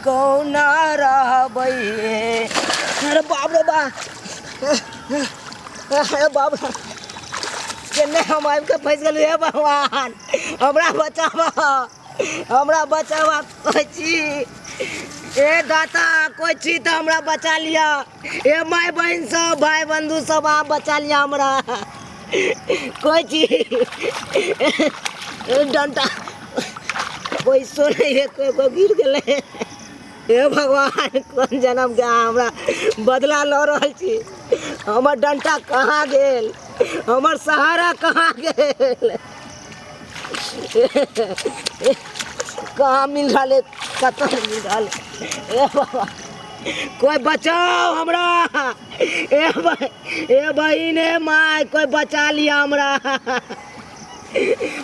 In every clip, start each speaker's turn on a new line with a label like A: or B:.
A: कोना रहबै हे। अरे बाप रे बा, अरे बाप रे, केने हम आबि कऽ फँसि गेलहुँ। हे भगवान, हमरा बचाबऽ, हमरा बचाबऽ। कोइ छी? ए दाता, कोइ छी तऽ हमरा बचा लिअ। ए माय बहिन सब, भाय बंधु सब, अहाँ बचा लिअ हमरा। कोइ छी? डंटा पैसो नहीं है, कोई कोई गिर गेलै। हे भगवान, कोन जन्म के अहाँ हमरा बदला लऽ रहल छी? हमर डंटा कहाँ गेल? हमर सहारा कहाँ गेल? कहाँ मिल रहल है? कतऽ मिल रहल है? हे बाबा, कोई बचाओ हमरा। ए बहिन, ए माय, कोई बचा लिया हमरा।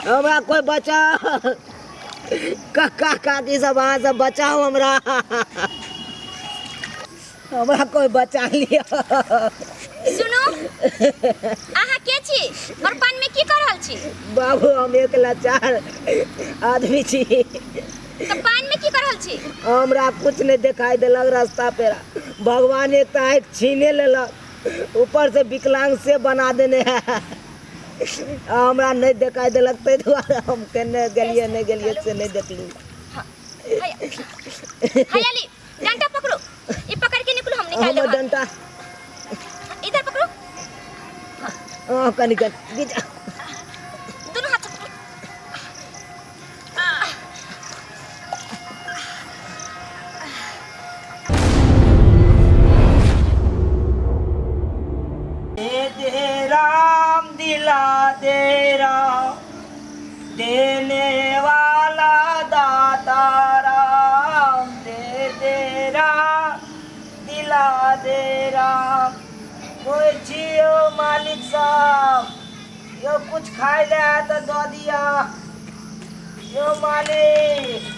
A: हमरा कोई बचाओ। कक्का काकी सब, अहाँ सब बचाओ हमरा। हमरा कोई बचा लिया।
B: सुनू, अहाँ के छी और पानि में की कर रहल छी?
A: बाबू, हम एक लाचार आदमी छी।
B: तऽ पानि में की कर रहल छी?
A: हमरा कुछ नहीं दिखाई देलक रास्ता पेरा। भगवान एक तऽ आँखि छीने लेलक, ऊपर से विकलांग से बना देने है। हमरा नहीं देखाई देलक, ताहि दुआरे हम केने गेलियै नहीं गेलियै से नहीं देखलू।
B: हयाली, डंडा पकड़ो, ई पकड़ के निकलो, हम निकाल
A: हमर
B: लेब।
A: डंटा।
B: इधर पकड़ो।
A: हाँ, कनी कनी घिचा।
B: दोनों हाथ से पकड़ो।
A: दे दे राम, दिला दे राम, देने वाला दाता राम, दे दे राम, दिला दे राम। कोई छियो मालिक साहब? यो कुछ खाइ ले है तऽ दऽ दिअ। यो मालिक,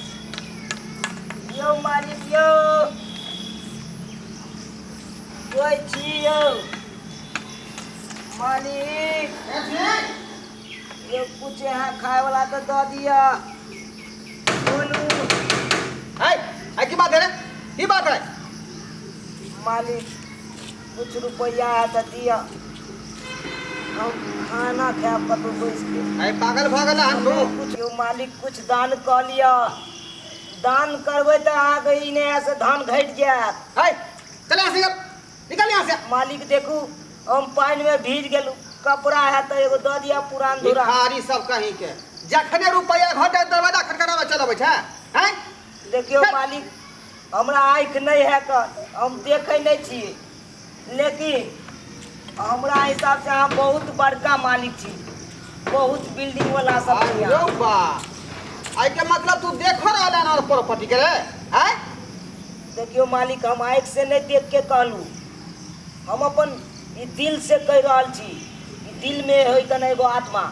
A: यो मालिक, यो कोई छियो मालिक? यो कुछ यहाँ खाए वाला तो दऽ दिअ। बोलू।
C: है है, की बात है रे? की बात है?
A: मालिक, कुछ रुपया है तऽ दिअ, हम खाना खायब कतहु बैस के।
C: है, पागल भऽ गेल हन तू?
A: कुछ यौ मालिक, कुछ दान कऽ लिअ। दान करबै तऽ अहाँके ई नहि है से धान घटि जायत।
C: है, चल यहाँ से, निकल निकल यहाँ से।
A: मालिक देखू, हम पानिमे भीज गेलहुँ, कपड़ा है तऽ एगो दऽ दिअ पुरान धुरा।
C: भिखारी सब कहीं के, जखने रुपया घटे दरवाजा खटखटाबै चल अबै छै हैं।
A: देखियौ
C: चल।
A: मालिक, हमरा आँखि नहि है कऽ, हम देखै नहि छी, लेकिन हमरा हिसाबसँ अहाँ बहुत बड़का मालिक छी, बहुत बिल्डिंग वाला सब छी अहाँ।
C: अरे बा, एहि के मतलब तू देखो रहल हन और प्रॉपर्टी के रे हैं?
A: देखियौ मालिक, हम आँखि से नहि देख के कहलहुँ, हम अपन ई दिल से कहि रहल छी। ई दिल में होइ कने एगो आत्मा,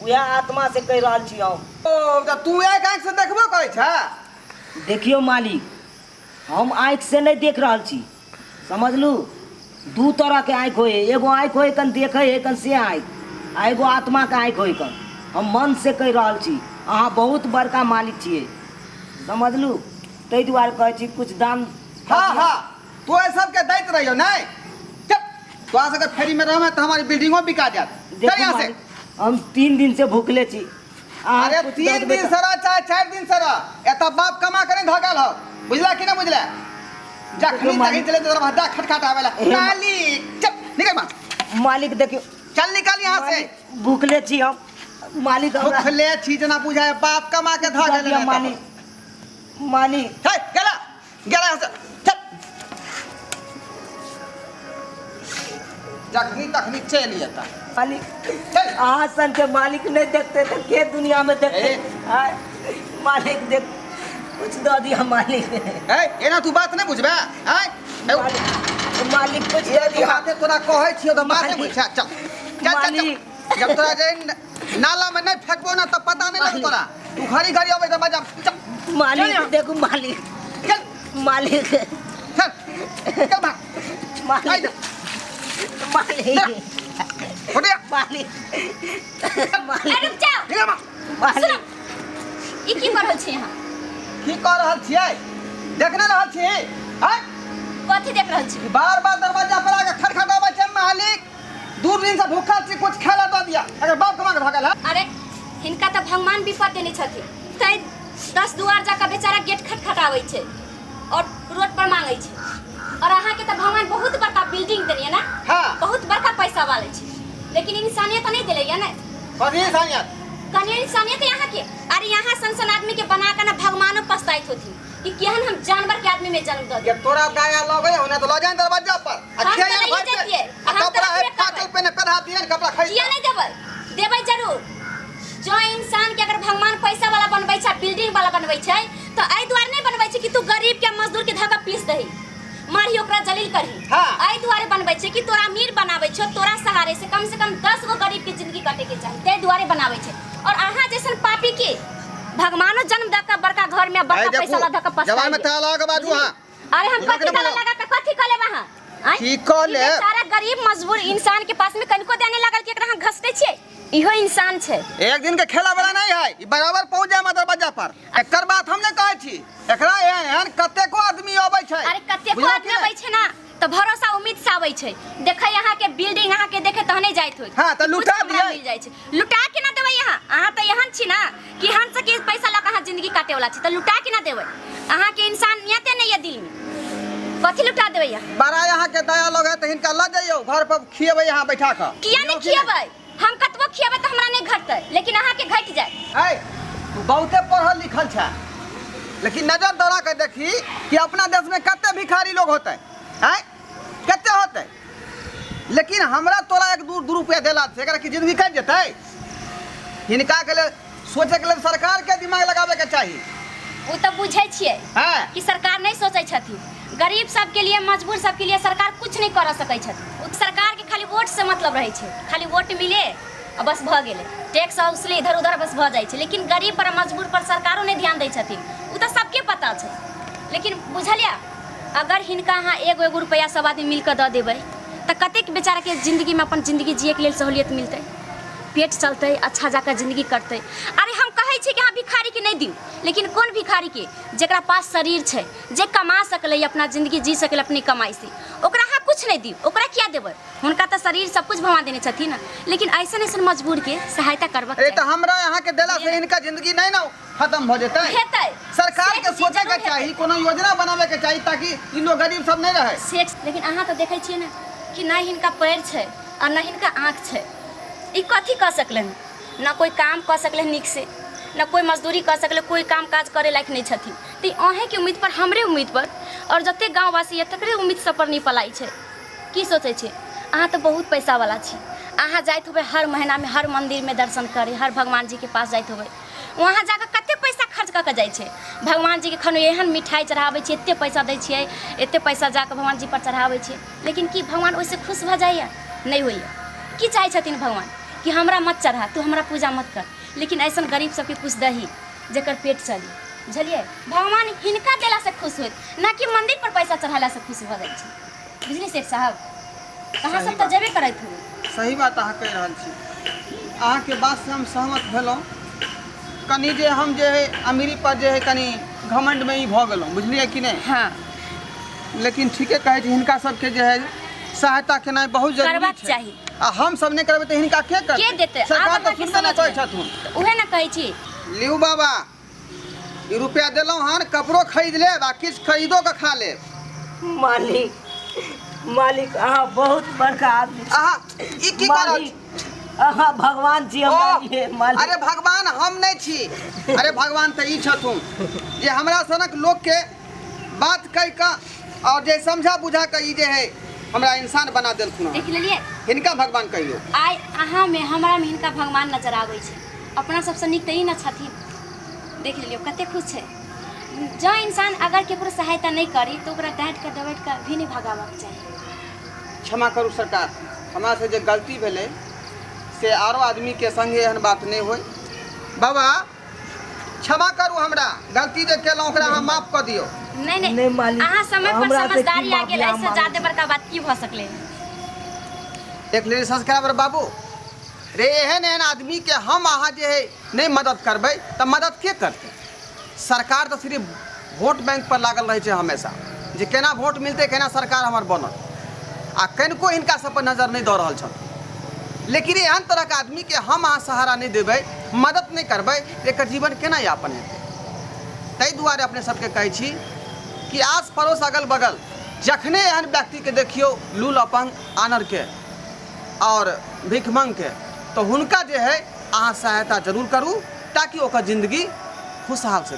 A: उएह आत्मा से कहि रहल छी हम।
C: ओ तऽ तू एक आँखि से देखबो करै छै?
A: देखियौ मालिक, हम आँखि से नहि देख रहल छी, समझलू? दू तरहके आँखि होइ है। एगो आँखि होइ कन देखै है कन से आँखि, आ एगो आत्माके आँखि होइ कन। हम मन से कहि रहल छी, अहाँ बहुत बड़का मालिक छियै, समझलू? ताहि दुआरे कहै छी कुछ दान।
C: हाँ हाँ, तो ये सबके दैत रहियो नहीं। चल, तोरा सबके फेरी में रहमे तऽ हमारी बिल्डिंगो बिका जायत। चल
A: देखू
C: यहाँ से।
A: मालिक, हम 3 दिन से भूखले छी। अहाँ
C: अरे
A: कुछ दऽ
C: 3
A: देबै
C: दिन
A: तऽ-
C: से रह चाहे 4 दिन से रह, एतऽ बाप कमा के नहीं धगल हो, बुझला कि ना बुझला? जखनी
A: देखियौ
C: तखनी
A: मालिक।
C: चले दरवाजा खटखट आवेला।
A: हे मा-
C: मालिक, चल निकल बाहर।
A: मालिक देखियौ।
C: चल, निकल यहाँ से।
A: मालिक, भूखले छी हम मालिक, हमरा
C: भूखले छी जना बुझाय, बाप कमा के धऽ
A: दऽ
C: गेल।
A: दिअ मालिक, मालिक।
C: हे, गेला गेला यहाँ से, चल। जखनी तखनी चलि एता।
A: मालिक।
C: चल।
A: अहाँ सन के मालिक नहीं देखते तो के दुनिया में देखते?
C: ए।
A: आय, मालिक देख, कुछ दऽ दिअ मालिक।
C: ए, एना तू बात नहीं बुझबे आय? ए,
A: मालिक, मालिक, कुछ दऽ
C: एक
A: दिअ।
C: बाते तोरा कहै छियौ तऽ बात नहीं
A: मालिक।
C: बुझै। चल चल चल चल।
A: मालिक।
C: जब तोरा जे नाला में नहीं फेंकबो ना तब पता नहीं लगे तोरा। तू घड़ी घड़ी अबै दरवाजा, चल चल
A: मालिक
C: यहाँ।
A: देखू मालिक।
C: चल।
A: मालिक।
C: चल चल, भाग।
A: मालिक, मालिक।
C: हट जा।
A: मालिक,
B: ए, रुक जाओ।
C: निकल बा।
A: मालिक।
B: ई की कर रहल छी अहाँ?
C: की कऽ रहल छियै? देखने रहल छी आँय?
B: कथी देख रहल छी?
C: बार बार दरवाजा पर आके खटखटाबै छै, मालिक 2 दिन से भूखल छी, कुछ खाय ला दऽ दिया। अगर बाप कमा के भगल है।
B: अरे, हिनका तऽ भगवान विपद देने छथिन, तै 10 दुआर जाकर बेचारा गेट खटखटाबै छै और रोड पर मांगै छै। और अहाँके तऽ भगवान बहुत बड़का बिल्डिंग देने ने।
C: हाँ।
B: बहुत बड़का पैसा वाले छै, लेकिन इंसानियत नहीं देले या ने।
C: कथी इंसानियत?
B: कनि इंसानियत यहाँ के। अरे, यहाँ सन सन आदमी के बना के ना भगवानो पछताइत होथिन कि केहन हम जानवर के आदमी में जन्म दऽ
C: जब तोरा दया लगे हो ना तो लऽ जाए दरवाजा पर आ
B: हम
C: खियाइए
B: तऽ
C: भर
B: लइए
C: पेट।
B: जैतियै।
C: आ
B: हम तऽ
C: कपड़ा है
B: रखबे करबै।
C: फाटल पेने पहना दिए कपड़ा खरीद।
B: किया नहीं देबै? देबै जरूर। जो इंसान के अगर भगवान पैसा वाला बनबै छै, बिल्डिंग वाला बनबै छै, तऽ एहि दुआरे नहि बनबै छै कि तू गरीब के, मजदूर के धक्का पीस दही, मारही ओकरा, जलील करही। एहि दुआरे बनबै छै कि तोरा अमीर बनाबै छौ, तोरा सहारे से कम से कम 10 गो गरीब के जिंदगी कटे के चाही, ताहि दुआरे बनाबै छै। और अहाँ जैसन पापी के भगवानो जन्म दऽ कऽ बड़का घर में बड़का पैसा वाला धक्का पछताइए।
C: जवान में ताला लगा के बाजू। हाँ।
B: अरे, हम
C: बुझलक
B: कथी
C: ने
B: ताला
C: बोलो?
B: लगा के कथी कऽ लेब अहाँ? आँय?
C: की कऽ
B: ई
C: लेब?
B: बेचारा गरीब मजबूर इंसान के पास में कनिको देने लागल कि एकरा हम घसटे छियै? इहो इंसान छै।
C: एक दिन के खेला वाला नहीं है ई, बराबर पहुंच जाए दरवाजा पर। एकर बात हम नहीं कहै छी, एकरा एहन एहन कतेको आदमी अबै छै।
B: अरे, कतेको
C: बुझलक
B: आदमी
C: कि
B: अबै छै ना तऽ भरोसा उम्मीद से आबै छै। देखै अहाँ के बिल्डिंग, अहाँ के देखे तहने जाइत होइत
C: हाँ, तऽ
B: कि
C: लुटा
B: कुछ हमरा
C: दियै।
B: मिल जाइ छै। लुटा के ना देबै अहाँ। अहाँ तऽ एहन छी ना कि हम से कि पैसा लऽ कऽ अहाँ जिंदगी काटे वाला छी, तऽ लुटा के ना देबै। अहाँ के इंसानियते नहीं है दिल में, कथी लुटा देबै अहाँ?
C: बड़ा यहाँ के दया लोग है तऽ हिनका लऽ जइयौ घर पर, खिएबै यहाँ बैठा कऽ।
B: किया नहीं खिएबै? हम कतबो खिएबै तऽ हमरा नहीं घटतै, लेकिन अहाँ के घटि जाए।
C: है तू बहुते पढ़ल लिखल छै, लेकिन नजर दौड़ा के देखी कि अपना देश में कते भिखारी लोग होते हैं, कते होते। लेकिन हमरा तोरा एक दू दू रुपया देला से एकरा की जिंदगी कटि जेतै? हिनका के लेल सोचे के लेल सरकार के दिमाग लगाबे के चाही।
B: ओ तऽ बुझै छियै कि सरकार नहीं सोचै छथिन गरीब सबके लिए, मजबूर सबके लिए। सरकार कुछ नहीं कर सकै छथिन। ओ सरकार के खाली वोट से मतलब रहै छै। खाली वोट मिले आ बस भऽ गेलै। टैक्स वसूली इधर उधर बस भऽ जाइ छै, लेकिन गरीब पर, मजबूर पर सरकारो नहीं ध्यान दै छथिन। ओ तऽ सबके पता छै। लेकिन बुझलियै, अगर हिनका अहाँ एगो एगो रुपैआ सब आदमी मिलकऽ दऽ देबै तऽ कतेक बेचाराके जिन्दगीमे अपन जिन्दगी जियैके लेल सहूलियत मिलतै, पेट चलतै, अच्छा जाकर जिन्दगी कटतै। अरे, हम कहै छी कि अहाँ भिखारीके नहि दियौ, लेकिन कोन भिखारीके? जकरा पास शरीर छै, जे कमा सकलै, अपना जिन्दगी जी सकलै अपनी कमाइसँ, ओकरा अहाँ किछु नहि दियौ। ओकरा किया देबै? हुनका तऽ शरीर सब कुछ भगवान देने छथिन ने, लेकिन ऐसन ऐसन मजबूरके सहायता करबाक
C: अरे, तऽ
B: चाही।
C: हमरा यहाँ के देला से हिनका जिंदगी नहीं ना खत्म हो जेतै?
B: हेतै।
C: सरकार के
B: सेठ जी,
C: सोचे के
B: जरूर हेतै।
C: चाही, कोनो योजना बनावे के चाही ताकि ई लोग गरीब सब नहीं रहे।
B: सेठ, लेकिन अहाँ तऽ देखै छियै ने कि नहि हिनका पैर छै आ नहि हिनका आँख छै। ई कथी कऽ सकलै? न कोइ काम कऽ सकलै नीकसँ, न कोइ मजदूरी कऽ सकलै, कोइ काम काज करै लायक नहि छथिन। तऽ ई अहीँके उम्मीद पर, हमरे उम्मीद पर आओर जतेक गाँववासी यऽ तकरे उम्मीद सब पर नहि पलाइ छै। की सोचै छी? अहाँ तऽ बहुत पैसावला छी। अहाँ जाइत होबै हर महीनामे हर मन्दिरमे दर्शन करै, हर भगवान जीके पास जाइत होबै। वहाँ जाकऽ कतेक पैसा खर्च कऽ कऽ जाइ छै भगवान जीके? खनो एहन मिठाइ चढ़ाबै छियै, एतेक पैसा दै छियै, एतेक पैसा जाकऽ भगवान जी पर चढ़ाबै छियै, लेकिन की भगवान ओहिसँ खुश भऽ जाइए? नहि होइए। की चाहै छथिन भगवान? कि हमरा मत चढ़ा तू, हमरा पूजा मत कर, लेकिन अइसन गरीब सबके कुछ दही जकर पेट चली। बुझलियै? भगवान हिनका देलासँ खुश होइत, ना कि मन्दिर पर पैसा चढ़ेलासँ खुश भऽ जाइ छै। बुझलियै सेठ साहब? अहाँ सब तऽ जेबे करैत होबै।
C: सही बात अहाँ कहि रहल छी। अहाँके बातसँ हम सहमत भेलहुँ। कनि जे हम जे है अमीरी पर जे है कनि घमण्डमे ई भऽ गेलहुँ, बुझलियै कि नहि?
B: हाँ।
C: लेकिन ठीके कहै छी, हिनका सबके जे है सहायता केनाइ बहुत जरूरी
B: करबाक
C: छै।
B: चाही।
C: आ हम सब नहि करबै तऽ हिनका के करतै?
B: के देतै? आब
C: सरकार तऽ
B: अहाँके
C: सुनबे नहि करै
B: समझमे।
C: छथुन।
B: तऽ उएह ने कहै छी।
C: लिउ बाबा, ई रुपया देलहुँ हन, कपड़ो खरीद लेब आ किछु खरीदो कऽ खा लेब।
A: मालिक, मालिक, अहाँ बहुत बड़का आदमी छी।
C: अहाँ ई की कर रहल छी?
A: मालिक, अहाँ भगवान छी हमरा
C: ओ,
A: लिए मालिक।
C: अरे, भगवान हम नहि छी। अरे, भगवान तऽ ई छथुन जे हमरा सनक लोकके बात कहि कऽ और जे समझा बुझा कऽ ई जे है हमरा इंसान बना देलखुन हन।
B: देख लेलियै?
C: हिनका भगवान कहियौ।
B: आइ अहाँमे, हमरामे हिनका भगवान नजर आबै छै। अपना सबसँ नीक तऽ ई ने छथिन। देख लेलियै, कते खुश छै। जँ इंसान अगर केकरो सहायता नहि करी तऽ ओकरा डाँटि कऽ डबटि कऽ भी नहि भगाबऽके चाही।
C: क्षमा करू सरकार, हमरा से जे गलती भेलै से आरो आदमीके संगे एहन बात नहि होय। बाबा, क्षमा करू हमरा, गलती जे केलहुँ ओकरा अहाँ माफ कऽ दियौ।
B: नहि
A: नहि
B: नहि
A: मालिक,
B: अहाँ समय पर
A: हमरा से की
B: समझदारी आ
A: माफी
B: गेल,
A: अहाँ
B: एहिसँ
A: मांगै
B: ज्यादे
A: छी?
B: बड़का बात की भऽ सकलै?
C: देख लेली सब्सक्राइबर बाबू रे, एहन एहन आदमीके हम अहाँ जे है नहि मदद करबै तऽ मदद के करतै? सरकार तऽ सिर्फ वोट बैंक पर लागल रहै छै हमेशा जे केना वोट मिलतै, केना सरकार हमर बनत, आ कनिको हिनका सब पर नजर नहि दऽ रहल छथिन। लेकिन एहन तरहके आदमीके हम अहाँ सहारा नहि देबै, मदद नहि करबै, तऽ एकर जीवन केना यापन हेतै? ताहि दुआरे अपने सबके कहै छी कि आस पड़ोस अगल बगल जखने एहन व्यक्तिके देखियौ, लूल अपंग आनरके आओर भिखमंगके, तऽ हुनका जे है अहाँ सहायता जरूर करू ताकि ओकर जिंदगी खुशहाल से।